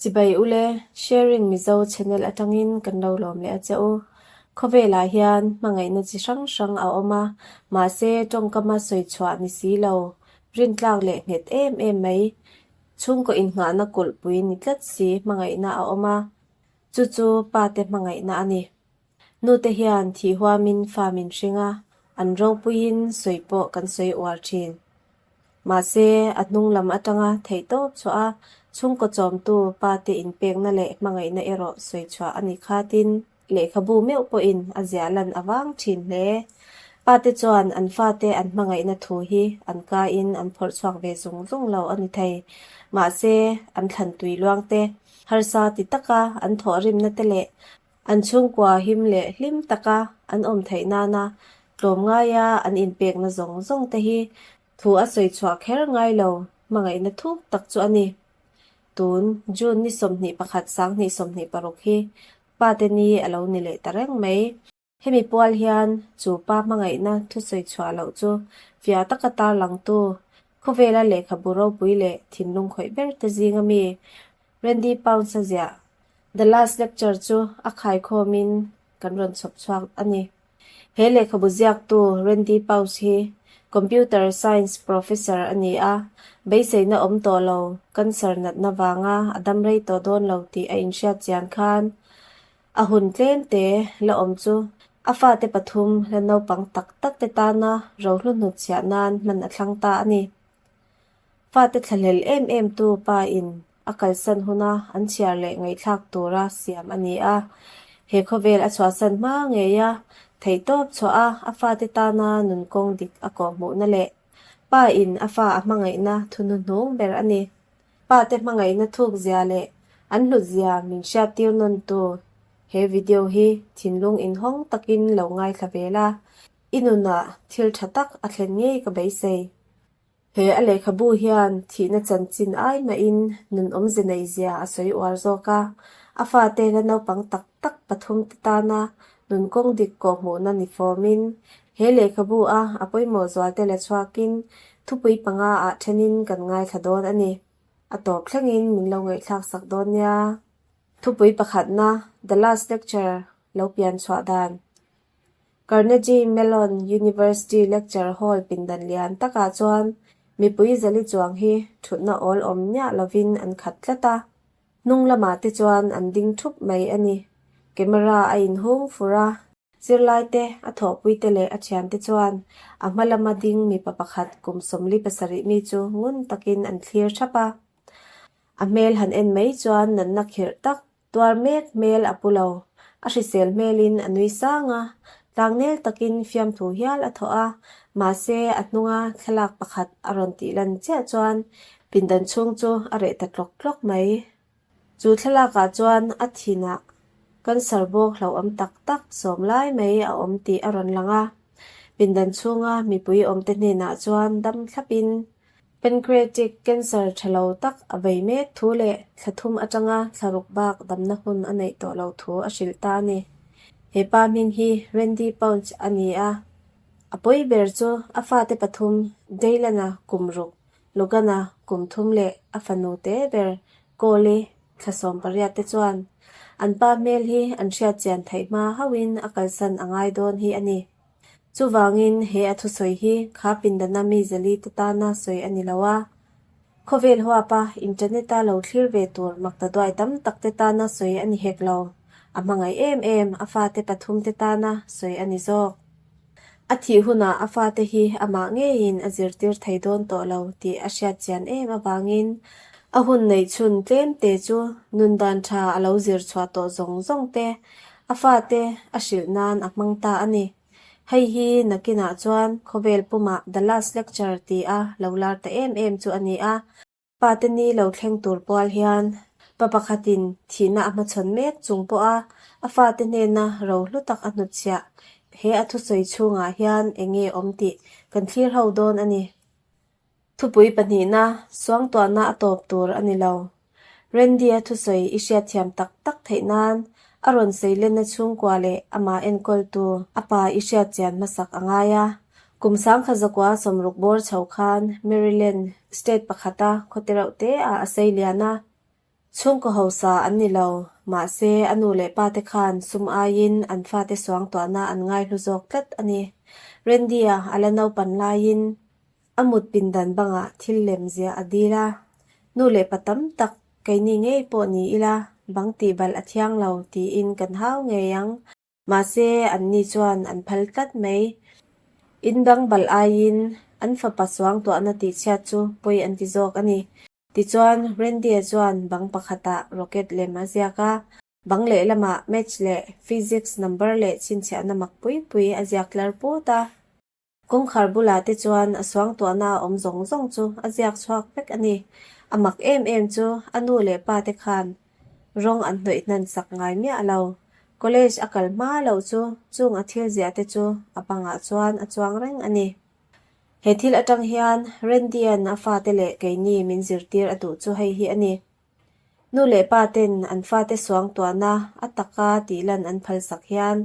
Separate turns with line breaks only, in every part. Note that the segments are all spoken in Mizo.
Chibai ule, Sharing Mizo channel atangin kan lo lawm leh a che u. Khawvelah hian hmangaihna chi hrang hrang a awm a, mahse tawngkama sawi chhuah ni si lo, rintlak leh nghet em em mai. Chhungkaw innghahna kulhpui ni tlat si hmangaihna a awm a, chu chu pa te hmangaihna a ni. Nute hian thih huamin fa min hring a, an ropuiin sawi pawh kan sawi uar thin. Mahse, a hnung lam atanga theihtawp chhuah a, chhungkaw chawmtu pa te inpekna leh hmangaihna erawh sawi chhuah a ni khatin lehkhabu meuh pawhin a ziah lan a vang thin hle. Pa te chuan an fate an hmangaihna thu hi an kaiin an phawrh chhuak ve zung zung lo a ni thei. Mahse, an thlan tui luang te, harsa ti taka an thawhrimna te leh An chhungkua him leh hlim taka an awm theih nana tlawmngaia an inpekna zawng zawng te hi thu a sawi chhuah kher ngai lo hmangaihna thuk tak chu a ni. Tun June ni 21 2026 hi pate ni a lo ni leh ta reng mai. Hemi pual hian chu pa hmangaihna thu sawi chhuah loh chu fiah taka tarlangtu khawvela lehkhabu ropui leh thinlung khawih ber te zinga mi Randy Pauns-a ziah The Last Lecture chu a khaikhawmin kan rawn chhawp chhuak a ni. He lehkhabu ziaktu Randy Pauns hi Computer Science Professor a ni a, beiseina awm tawh lo, cancer natna vanga a dam rei tawh dawn lo tih a inhriat chian khan A hun tlem te la awm chu a fate pathum la naupang tak tak te tana rohlu hnutchhiah nan hman a thlang ta a ni. Fate thlahlel em em tu pa in a kalsan huna an chhiar leh ngaihthlak tura siam a ni a. He khawvel a chhuahsan hma ngei a, theihtawp chhuah a a fate tana nun kawng dik a kawhhmuhna leh pa in a fa a hmangaihna thuhnuhnung ber a ni. Pa te hmangaihna thuk zia leh an hlut zia min hriattir nawn tu he video hi thinlung inhawng takin lo ngaithla ve la, i nunah thil tha tak a thlen ngei ka beisei. He a lehkhabu hian thihna chanchin ai mahin nun awmze neih zia a sawi uar zawk a, a fate la naupang tak tak pathum te tana nun kawng dik kawhhmuhna ni fawmin he lehkhabu a a pawimawh zualte la chhuakin Thupui panga ah thenin kan ngaithla dawn a ni. A tawp thlengin min lo ngaihthlak sak dawn nia. Thupui pakhatna, The Last Lecture, lo pian chhuah dan. Carnegie Mellon University Lecture Hall pindan lian takah chuan mipui zali chuang hi thutna awl awm miah lovin an khat tlat a. Hnung lamah te chuan an ding thup mai a ni. Camera a inhung fur a. Zirlaite, a thawhpuite leh a thiante chuan a hma lama ding mipa pakhat kum 47 mi chu ngun takin an thlir thap a. A hmel han en mai chuan natna khirh tak tuar mek hmel a pu lo. A hrisel hmelin a nui sang a, tlangnel takin fiamthu hial a thawh a, mahse a hnunga thlalak pakhat a rawn tih lan chiah chuan pindan chhung chu a reh ta tlawk tlawk mai. Chu thlalakah chuan a thinah cancer bawk hlauhawm tak tak sawm lai mai a awm tih a rawn lang a. Pindan chhunga mipui awmte hnenah chuan dam thlapin pancreatic cancer tha lo tak a vei mek thu leh thla thum atanga thla ruk bak damna hun a neih tawh lo thu a hrilh ta a ni. He pa hming hi Randy Pausch a ni a. A pawi ber chu a fate pathum Daylan-a kum ruk Logan-a kum thum leh a fanu te ber Cole-i thla 18 te chuan an pa hmel hi an hriat chian theih hma hauhin a kalsan a ngai dawn hi a ni. Chuvangin he a thusawi hi kha pindana mi zali te tana sawi a ni lo a, khawvel huapa internet-a lo thlir ve tur makta duai tam tak te tana sawi a ni hek lo, a hmangaih em em a fate pathum te tana sawi a ni zawk. A thih hunah a fate hi amah ngeiin a zirtir thei dawn tawh lo tih a hriat chian em avangin a hun neih chhun tlem te chu nun dan tha a lo zir chhuah tawh zawng zawng te a fate a hrilh nan a hmang ta a ni. Hei hi nakinah chuan khawvel pumah The Last Lecture tih a lo lar ta em em chu a ni a. Pate ni lo thleng tur pual hian pa pakhatin thihna a hmachhawn mek chung pawha a fate hnena rohlu tak a hnutchhiah he a thusawi chhungah hian eng nge awm tih kan thlir ho dawn a ni. Thupui pahnihna suangtuahna a tawp tur a ni lo. Randy-a thusawi i hriatthiam tak tak theih nan a rawn seilenna chhungkua leh amah enkawltu a pa i hriatchian hmasak a ngai a. Kum 1960 bawr chho khan Maryland state pakhata khaw te reuh te ah a sei lian a. Chhungkaw hausa an ni lo, mahse a nu leh pa te khan sum aiin an fate suangtuahna an ngaihlu zawk tlat a ni. Randy-a a la naupan laiin a mut pindan bangah thil lem ziah a dil a, nu leh pa tam tak keini ngei pawh ni ila bang tihbalh a thiang lo tiin kan hau ngei ang. Mahse, anni chuan an phal tlat mai. In bang balh aiin an fapa suangtuahna tihchhiat chu pawi an ti zawk a ni. Tichuan, Randy-a chuan bang pakhatah rocket lem a ziak a, bang lehlamah maths leh physics number leh chhinchhiahna mak pui pui a ziak tlar put a. Kawngkhar bulah te chuan a suangtuahna a awm zawng zawng chu a ziak chhuak vek a ni. A mak em em chu a nu leh pa te khan rawng an hnawih hnan sak ngai miah lo. College a kal hma loh chu chung a thil ziah te chu a bangah chuan a chuang reng a ni. He thil atang hian Randy-a'n a fate leh keini min zirtir a duh chu hei hi a ni. Nu leh pa ten an fate suangtuahna a taka tihlan an phalsak hian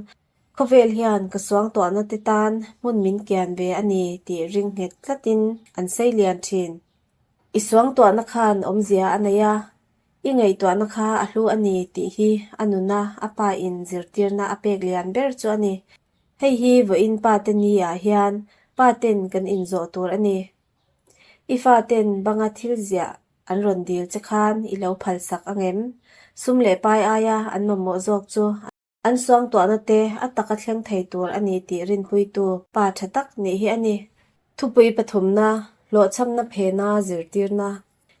Khawvel hian ka suangtuahna te tan hmun min kian ve a ni tih ring nghet tlatin an sei lian thin. I suangtuahna khan awmzia a nei a, i ngaihtuahna kha a hlu a ni tih hi a nuna a pa in zirtirna a pek lian ber chu a ni. Hei hi vawiin pa te ni ah hian pa ten kan inzawh tur a ni. I fa ten banga thil ziah an rawn dil che khan i lo phalsak angem? Sum leh pai aia an mamawh zawk chu An suangtuahna te a taka thleng thei tur a ni tih rinpuitu pa tha tak nih hi a ni. Thupui pathumna, hlawhchhamna phena zirtirna.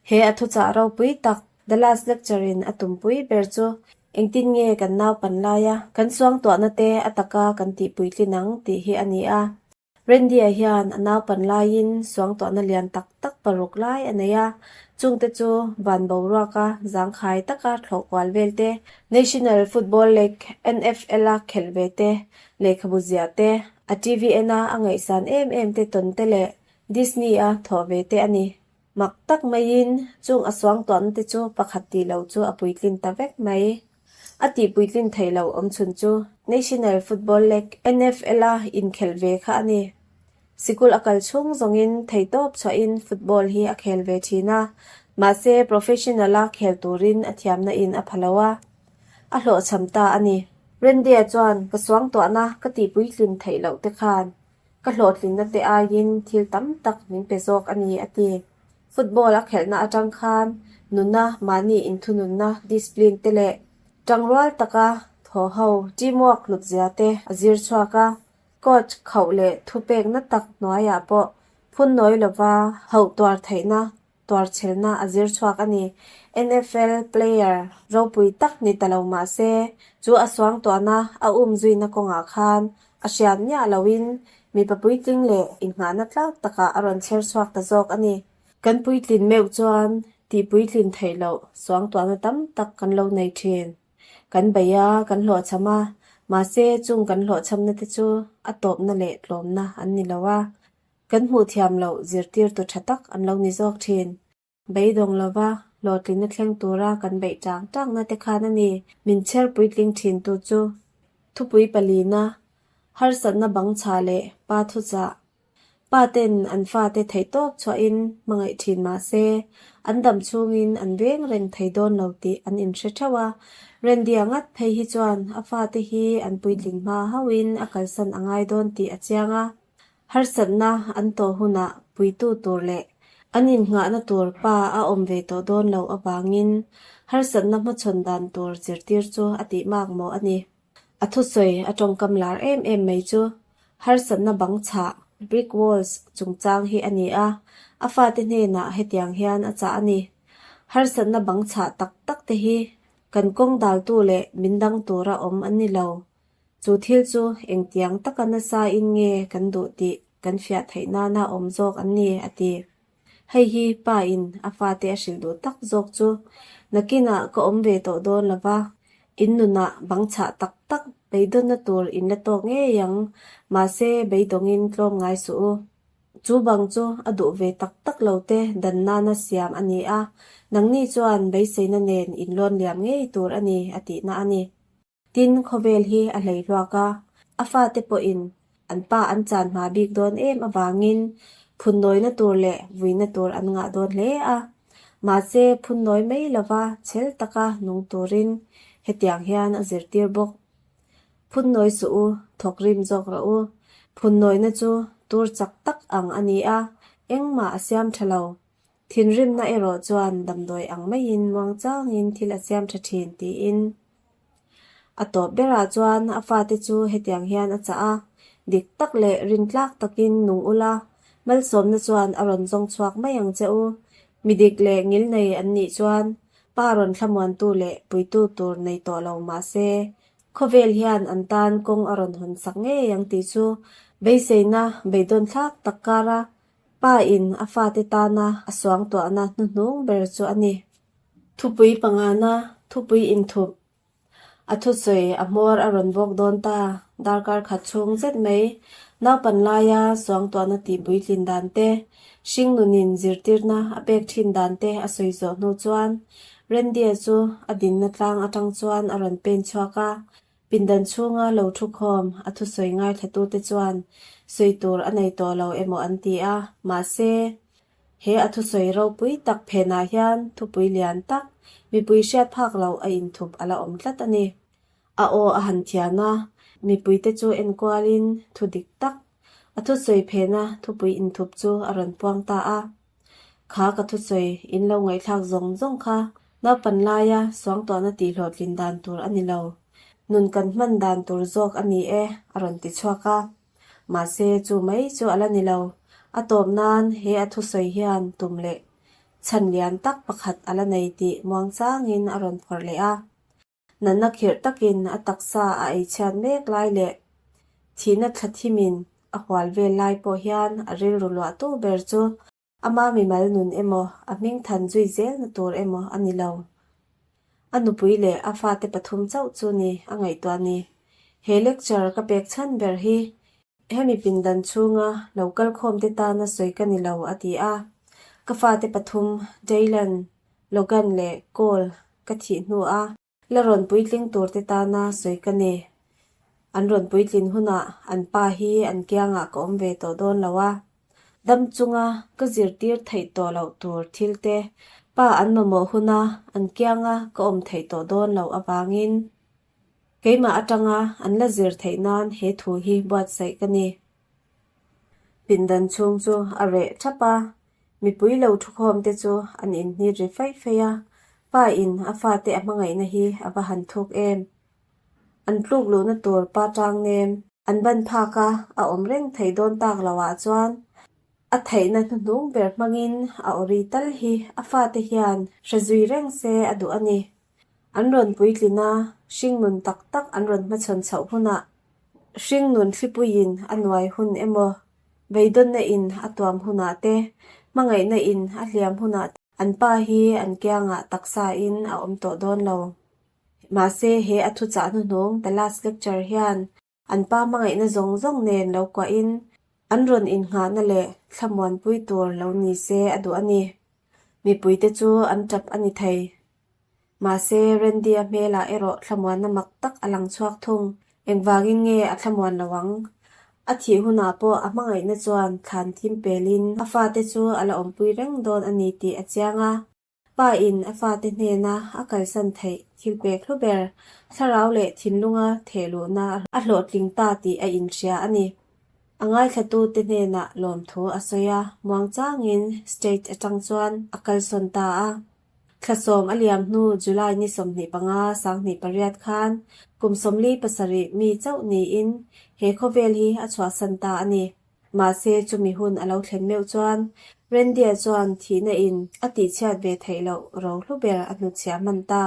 He a thuchah ropui tak, The Last Lecture in a tumpui ber chu engtin nge kan naupan laia kan suangtuahna te a taka kan tihpuitlin ang tih hi a ni a. Randy-a hian a naupan laiin suangtuahna lian tak tak paruk lai a nei a, chungte chu van boruaka zangkhai taka thlawh kual vel te, National Football League, NFL, a khelh ve te, lehkhabu ziah te, a TV ena a ngaihsan em em te tawn te leh Disney-a thawh ve te a ni. Mak tak maiin chung a suangtuahna te chu pakhat tih lo chu a puitlin ta vek mai. A tih puitlin theih loh awmchhun chu National Football League, NFL, a inkhelh ve kha a ni. Sikul a kal chhung zawngin theihtawp chhuahin football hi a khel ve thin a, mahse professional a khel turin a thiamna in a pha lo a, a hlawhchham ta a ni. Randy-a chuan ka suangtuahna ka tih puitlin theih loh te khan Ka hlawhtlinna te aiin thil tam tak min pe zawk a ni, a ti. Football a khelhna atang khan nuna mahni inthununna, discipline, te leh tangrual taka thaw ho, teamwork, hlutzia te a zir chhuak a. Coach khauh leh thupekna tak hnuaiah pawh phun nawi lova hauh tuar theihna tuarchhelna a zir chhuak a ni. NFL player ropui tak ni ta lo mah se, chu a suangtuahna a um zuina kawngah khan a hriat miah loin mipa puitling leh inngahna tlak takah a rawn chher chhuak ta zawk a ni. Kan puitlin meuh chuan tih puitlin theih loh suangtuahna tam tak kan lo nei thin. Kan bei a, kan hlawhchham a, mahse chung kan hlawhchhamna te chu a tawpna leh tlawmna an ni lo a. Kan hmuh thiam loh zirtirtu tha tak an lo ni zawk thin. Beidawng lova hlawhtlinna thleng tura kan beih tang tangna te khan a ni min chher puitling thintu chu. Thupui palina, harsatna bang chhah leh pa thuchah. Pa ten an fate theihtawp chhuahin hmangaih thin mah se, an dam chhungin an veng reng thei dawn lo tih an inhre theuh a. Randy-a ngat phei hi chuan a fate hi an puitling hma hauhin a kalsan a ngai dawn tih a chiang a. Harsatna an tawh hunah puitu tur leh an innghahna tur pa a awm ve tawh dawn loh avangin harsatna hmachhawn dan tur zirtir chu a tih mak maw a ni. A thusawi a tawngkam lar em em mai chu harsatna bang chhah, brick walls, chungchang hi a ni a, a fate hnenah hetiang hian a chah a ni. Harsatna bang chhah tak tak te hi kan kawng daltu leh min dang tura awm an ni lo. Chu thil chu engtiang taka nasa in nge kan duh tih kan fiah theih nana awm zawk an ni, a ti. Hei hi pa in a fate a hrilh duh tak zawk chu nakinah ka awm ve tawh dawn lo va, in nunah bang chhah tak tak beidawnna tur in la tawk ngei ang, mahse beidawngin tlawm ngai suh u. Chu bang chu a duh ve tak tak lo te dan nana siam a ni a, nangni chuan beiseina nen in lawn liam ngei tur a ni, a tihna a ni. Tin, khawvel hi a hlei hluak a, a fate pawhin an pa an chan hma bik dawn em avangin phunnawina tur leh vuina tur an ngah dawn hle a. Mahse, phunnawi mai lova chhel taka nung turin hetiang hian a zirtir bawk. Phunnawi suh u, thawk rim zawk rawh u. Phunnawina chu tur chak tak ang a ni a, engmah a siam tha lo. Thinrimna erawh chuan damdawi ang maiin muangchangin thil a siam tha thin tiin. A tawp berah chuan a fate chu hetiang hian a chah a, Dik tak leh rintlak takin nung ula, malsawmna chuan a rawn zawng chhuak mai ang che u. Mi dik leh ngilnei an nih chuan pa rawn thlamuantu leh puitu tur nei tawh lo mah se, khawvel hian an tan kawng a rawn hawn sak ngei ang tih chu beiseina beidawn thlak tak kara pa in a fate tana a suangtuahna hnuhnung ber chu a ni. Thupui pangana thupui inthup a thusawi a hmawr a rawn bawk dawn ta. Darkar khat chhung zet mai naupan laia suangtuahna tih puitlin dan te, hringnunin zirtirna a pek thin dan te a sawi zawh hnu chuan Randy-a chu a dinna tlang atang chuan a rawn pen chhuak a, pindan chhunga lo thu khawm a thusawi ngaithlatute chuan sawi tur a nei tawh lo emaw an ti a, mahse, He a thusawi ropui tak phenah hian thupui lian tak, mipui hriat phak loh a inthup a la awm tlat a ni. A aw a han thian a, mipuite chu enkualin thu dik tak, a thusawi phena thupui inthup chu a rawn puang ta a. Kha ka thusawi in lo ngaihthlak zawng zawng kha naupan laia suangtuahna tihhlawhtlin dan tur a ni lo, nun kan hman dan tur zawk a ni e, a rawn ti chhuak a. Mahse, chu mai chu a la ni lo. A tawp nan he a thusawi hian tum leh chhan lian tak pakhat a la nei tih muangchangin a rawn phawrh leh a. Natna khirh takin a taksa a ei chhiat mek lai leh thihna thla thimin a hual vel lai pawh hian a rilru luahtu ber chu ama mimal nun emaw a hming than zui zelna tur emaw a ni lo. A nupui leh a fate pathum chauh chu ni a ngaihtuah ni. He lecture ka pek chhan ber hi hemi pindan chhunga lo kal khawmte tana sawi ka ni lo a ti a. Ka fate pathum Dylan, Logan leh Cole ka thih hnu a La rawn puitling turte tana sawi ka ni. An rawn puitlin hunah an pa hi an kiangah ka awm ve tawh dawn lo a. Dam chunga ka zirtir theih tawh loh tur thil te pa an mamawh huna an kianga ka awm theih tawh dawn loh avangin keimah atanga an la zir theih nan he thu hi buatsaih ka ni. Pindan chhung chu a reh thap a, mipui lo thukhawm te chu an inhnit ri faih faih a, pa in a fate a hmangaihna hi a va han thuk em. An tluk luhna tur pa tang nem an ban phak a, a awm reng thei dawn tak lo ah chuan a theihna hnuhnung ber hmangin a awri tal hi a fate hian hre zui reng se a duh a ni. An rawn puitlin a, hringnun tak tak an rawn hmachhawn chhoh hunah Hringnun thlipuiin a nuai hun emaw, beidawnna in a tuam hunah te, hmangaihna in a hliam hunah te an pa hi an kiangah taksa in a awm tawh dawn lo. Mahse he a thuchah hnuhnung The Last Lecture hian an pa hmangaihna zawng zawng nen lo kuahin an rawn innghahna leh thlamuanpui tur lo ni se a duh a ni. Mipuite chu an tap a ni thei. Mahse, Randy-a hmelah erawh thlamuanna mak tak a lang chhuak thung. Engvangin nge a thlamuan lo ang? A thih hunah pawh a hmangaihna chuan thlan thim pelin a fate chu a la awmpui reng dawn a ni tih a chiang a. Pa in a fate hnena a kalsan theih thil pek hlu ber, thlarau leh thinlunga theh luhna a hlawhtling ta tih a inhria a ni. A ngaithlatute hnenah lawmthu a sawi a, muangchangin stage atang chuan a kalsawn ta a. Thlasawm a liam hnu July ni 25 28 khan kum 47 mi chauh niin he khawvel hi a chhuahsan ta a ni. Mahse chumi hun a lo thlen meuh chuan Randy-a chuan thihna in a tihchhiat ve theih loh ro hlu ber a hnutchhiah hman ta.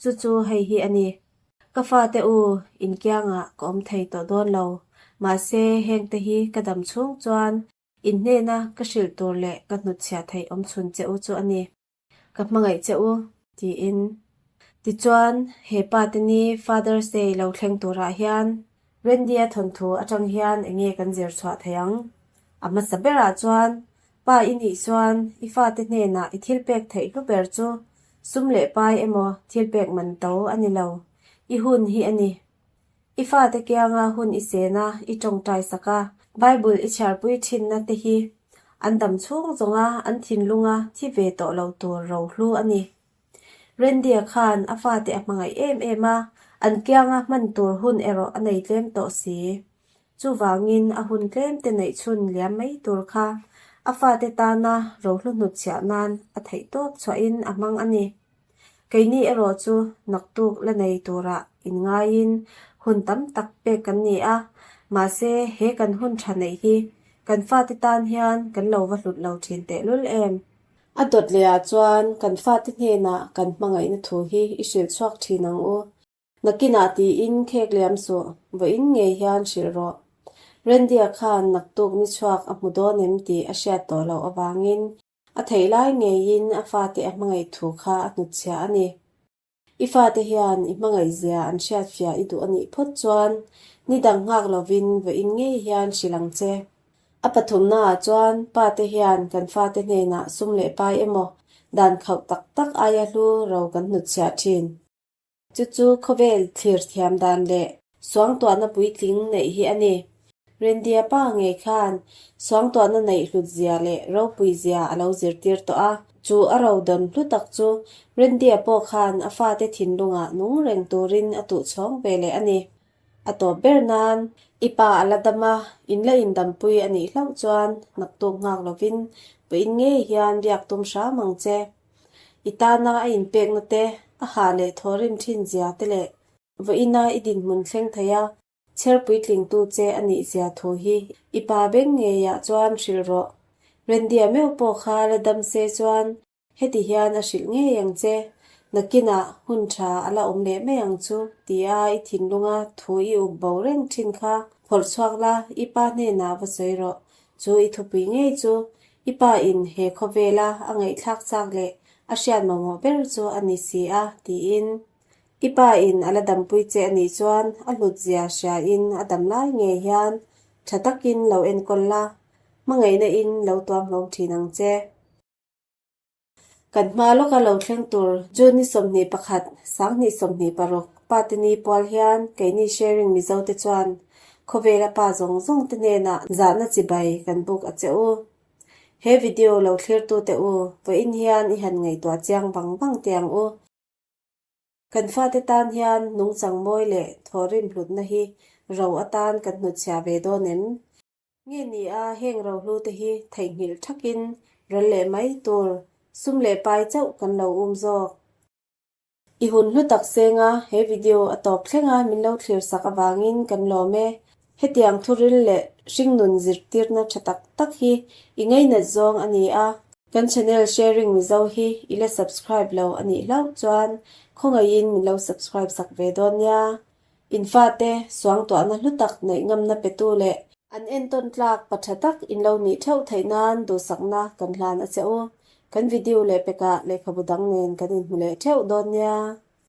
Chu chu hei hi a ni. Ka fate u, inkiangah ka awm thei tawh dawn lo. Mahse hengte hi ka dam chhung chuan Inhnena ka hrilh tur leh ka hnutchhiah theih awm chhun che u chu a ni. Ka hmangaih che u, tiin. Tichuan, he pa te ni Father's Day lo thleng turah hian Randy-a thawnthu atang hian eng nge kan zir chhuah thei ang? A hmasa berah chuan, pa i nih chuan i fate hnenah i thil pek theih hlu ber chu sum leh pai emaw thil pek man to a ni lo, i hun hi a ni. I fate kianga hun i sena i tawngtai sak a, Bible i chhiarpui thinna te hi An dam chhung zawnga an thinlunga thi ve tawh lo tur rohlu a ni. Randy-a khan a fate a hmangaih em em a, an kianga hman tur hun erawh a nei tlem tawh si. Chuvangin a hun tlem te neih chhun liam mai tur kha a fate tana rohlu hnutchhiah nan a theih tawp chhuahin a hmang a ni. Keini erawh chu naktuk la nei turah inngaiin hun tam tak pek kan ni a, mahse he kan hun tha neih hi kan fate tan hian kan lo va hlut lo thin tehlul em? A dawt lehah chuan kan fate hnenah kan hmangaihna thu hi i hrilh chhuak thin ang u. Nakinah tiin khek liam suh, vawiin ngei hian hrilh rawh. Randy-a khan naktuk ni chhuak a hmu dawn em tih a hriat tawh loh avangin a theih lai ngeiin a fate a hmangaih thu kha a hnutchhiah a ni. I fate hian i hmangaihzia an hriatfiah i duh a nih phawt chuan ni dang nghak lovin vawiin ngei hian hrilh ang che. A pathumnaah chuan pate hian kan fate hnenah sum leh pai emaw dan khauh tak tak aia hlu ro kan hnutchhiah thin. Chu chu khawvel thlir thiam dan leh suangtuahna puitling neih hi a ni. Rindia pa ngei khan suangtuahna neih hlut zia leh ropui zia a lo zirtir tawh a, chu a ro dawn hlu tak chu Rindia pawh khan a fate thinlungah nung reng turin a tuh chhawng ve leh a ni. A tawp ber nan i pa a la dam a, in la indampui a nih hlauh chuan naktuk nghak lovin puiin ngei hian biak tum hram ang che. I tana a inpekna te, a hah leh thawhrim thin zia te leh vawiina i dinhmun thleng thei a, chher puitlingtu che a nih zia thu hi i pa beng ngeiah chuan hrilh rawh. Rendia meuh pawh kha la dam se chuan heti hian a hrilh ngei ang che, nakinah hun tha a la awm leh mai ang chu tia i thinlunga thu i up bo reng thin kha phawrh chhuak la, i pa hnenah va sawi rawh. Chu i thupui ngei chu I pa in he khawvela a ngaihthlak chak leh a hriat mamawh ber chu a ni si a, tiin. I pa in a la dampui che a nih chuan a hlut zia hria in a dam lai ngei hian tha takin lo enkawl la, hmangaihna in lo tuam hlawm thin ang che. Kan hma lawka lo thleng tur June ni 21, 2026, Pate ni pual hian keini Sharing Mizo te chuan khawvela pa zawng zawng te hnenah zahna chibai kan buk a che u. He video lo thlirtu te u, vawiin hian i han ngaihtuah chiang vang vang teh ang u. Kan fate tan hian nungchang mawi leh thawhrim hlutna hi ro atan kan hnutchhiah ve dawn em? Nge ni a, heng rohlu te hi theihnghilh thakin ral leh mai tur sum leh pai chauh kan lo um zawk. I hun hlu tak senga he video a tawp thlenga min lo thlir sak avangin kan lawm e. Hetiang thuril leh hringnun zirtirna tha tak tak hi i ngainat zawng a ni a, kan channel Sharing Mizo hi i la subscribe lo a nih hlauh chuan khawngaihin min lo subscribe sak ve dawn nia. In fate suangtuahna hlu tak neih ngamna petu leh an entawn tlak pa tha tak in lo nih theuh theih nan duhsakna kan hlan a che u. Kan video leh pekah lehkhabu dang nen kan inhmu leh theuh dawn nia.